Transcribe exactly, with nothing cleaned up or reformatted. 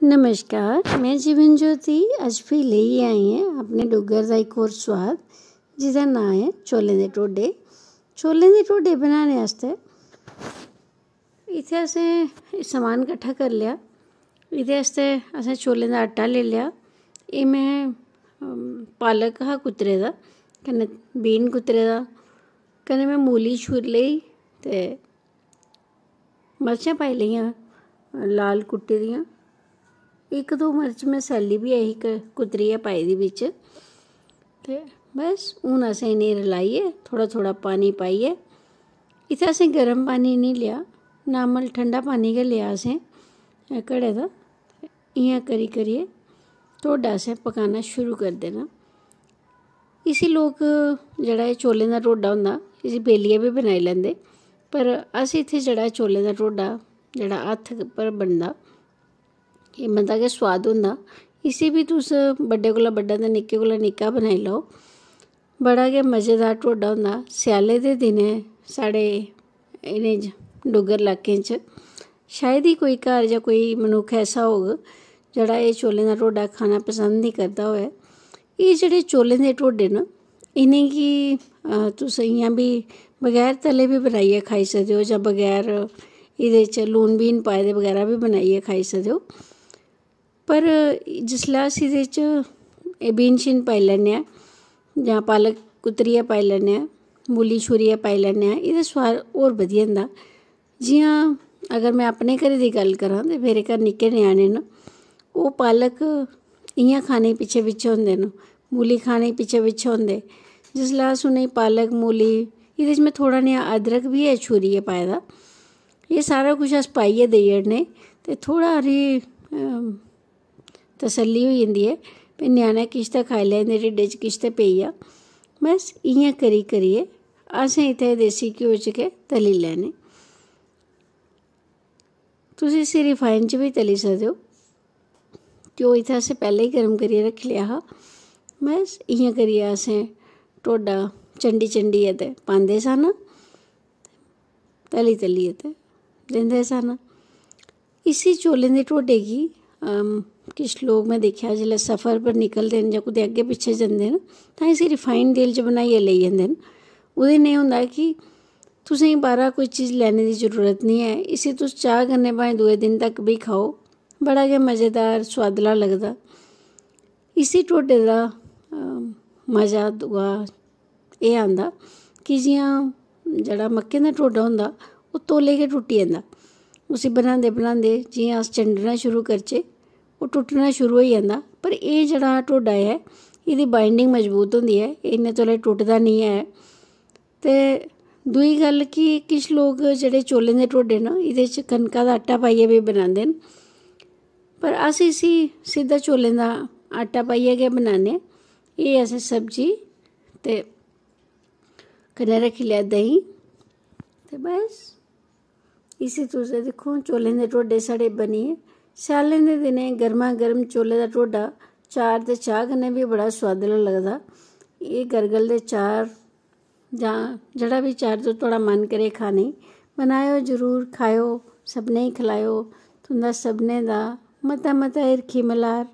नमस्कार, में जीवन ज्योति। अज्ज फ्ही लेइयै आई आं अपने डुग्गर दा इक होर सोआद, जिसदा नांऽ ऐ चौलें दे ढोडे। चौलें दे ढोडे बनाने आस्तै इत्थै असें समान कट्ठा करी लेआ। एह्दे आस्तै असें चौलें दा आटा लेई लेआ। एह् में, अम, पालक हा कुतरे दा, कन्नै बीन कुतरे दा, कन्नै में मूली छूरी लेई ते मर्चां पाई लेइयां लाल कुट्टी दियां। इक दो मर्च में सैल्ली बी ऐ ही क-, कुतरियै पाई दी बिच्च। ते बस हून असें इ'नेंगी रलाइयै, थोह्ड़ा थोह्ड़ा पानी पाइयै, इत्थै असें गर्म पानी निं लेआ, नार्मल ठंडा पानी गै लेआ असें, अ, घड़े दा। इ'यां करी करियै ढोडा असें पकाना शुरू करी देना। इसी लोक, जेह्ड़ा एह् चौलें दा ढोडा होंदा, इसी बेलियै बी बनाई लैंदे, पर अस इत्थै जेह्ड़ा चौलें दा ढोडा जेह्ड़ा हत्थ पर बनदा, एह् मता गै सोआद होंदा। इसी बी तुस बड्डे कोला बड्डा ते निक्के कोला निक्का बनाई लैओ। बड़ा गै मज़ेदार ढोडा होंदा। स्याले दे दिनें साढ़े इ'नें ज-, डुग्गर लाकें च शायद ही कोई घर जां कोई मनुक्ख ऐसा होग जेह्ड़ा एह् चौलें दा ढोडा खाना पसंद निं करदा होऐ। एह् जेह्ड़े चौलें दे ढोडे न, इ'नेंगी, अ, तुस इ'यां बी बगैर तले बी बनाइयै खाई सकदे ओ, जां बगैर एह्दे च लून बीन पाए दे बगैरा बी बनाइयै खाई सकदे ओ। पर जिसलै अस एह्दे च एह् बीन शीन पाई लैन्ने आं, जां पालक कुतरियै पाई लैन्ने आं, मूली छूरियै पाई लैन्ने आं, एह्दा सोआद होर बधी जंदा। जि'यां अगर में अपने घरै दी गल्ल करां ते मेरे घर निक्के ञ्याणे न, ओह् पालक इ'यां खाने गी पिच्छें पिच्छें होंदे न, मूली खाने गी पिच्छें पिच्छें होंदे। जिसलै अस उ'नेंगी पालक, मूली, एह्दे च में थोह्ड़ा नेहा अदरक बी ऐ छूरियै पाए दा, एह् सारा कुछ अस पाइयै देई ओड़ने ते थोह्ड़ा हारी, अम, तसल्ली होई जंदी ऐ भई ञ्याणै किश ते खाई लेआ, इं'दे ढिड्डै च किश ते पेई गेआ। बस इ'यां करी करियै असें इत्थै देसी घ्यो च गै तली लैने। तुस इसी रिफाइन च बी तली सकदे ओ। घ्यो इत्थै असें पैह्लें गै गर्म करियै रक्खी लेआ हा। बस इ'यां करियै असें ढोडा चंडी चंडियै ते पांदे सन, तली तलियै ते दिंदे सन। इसी चौलें दे ढोडे गी, अम, किश लोक में दिक्खेआ जिसलै सफर पर निकलदे न जां कुतै अग्गें पिच्छें जंदे न तां इसी रिफाइंड तेल च बनाइयै लेई जंदे न। ओह्दे नै होंदा कि तुसें गी बाह्रा कोई चीज लैने दी जरूरत निं ऐ। इसी तुस चाह् कन्नै भाएं दूए दिन तक बी खाओ, बड़ा गै मज़ेदार सोआदला लगदा। इसी ढोडे दा, अम, मज़ा दूआ एह् आंदा कि जि'यां जेह्ड़ा मक्कें दा ढोडा होंदा, ओह् तौले गै टुट्टी जंदा। उसी बनांदे बनांदे जि'यां अस चंडना शुरू करचै, ओह् टुट्टना शुरू होई जंदा। पर एह् जेह्ड़ा ढोडा ऐ, एह्दी बाइंडिंग मजबूत होंदी ऐ, एह् इन्ने तौले टुटदा निं ऐ। ते दूई गल्ल कि किश लोक जेह्ड़े चौलें दे ढोडे न, एह्दे च कनका दा आटा पाइयै बी बनांदे न, पर अस इसी सिद्धा चौलें दा आटा पाइयै गै बनाने। एह् असें सब्जी ते कन्नै रक्खी लेआ देहीं। ते बस, इसी तुस दिक्खो, चौलें दे ढोडे साढ़े बनियै। स्यालें दे दिनें गर्मा गर्म चौलें दा ढोडा चार ते चाह् कन्नै बी बड़ा सोआदला लगदा। एह् गरगल दे चार जां जेह्ड़ा बी चार जो थुआढ़ा मन करे खाने गी, बनाएओ जरूर, खाएओ, सभनें गी खलाएओ। तुं'दा सभनें दा मता मता हिरखी मल्हार।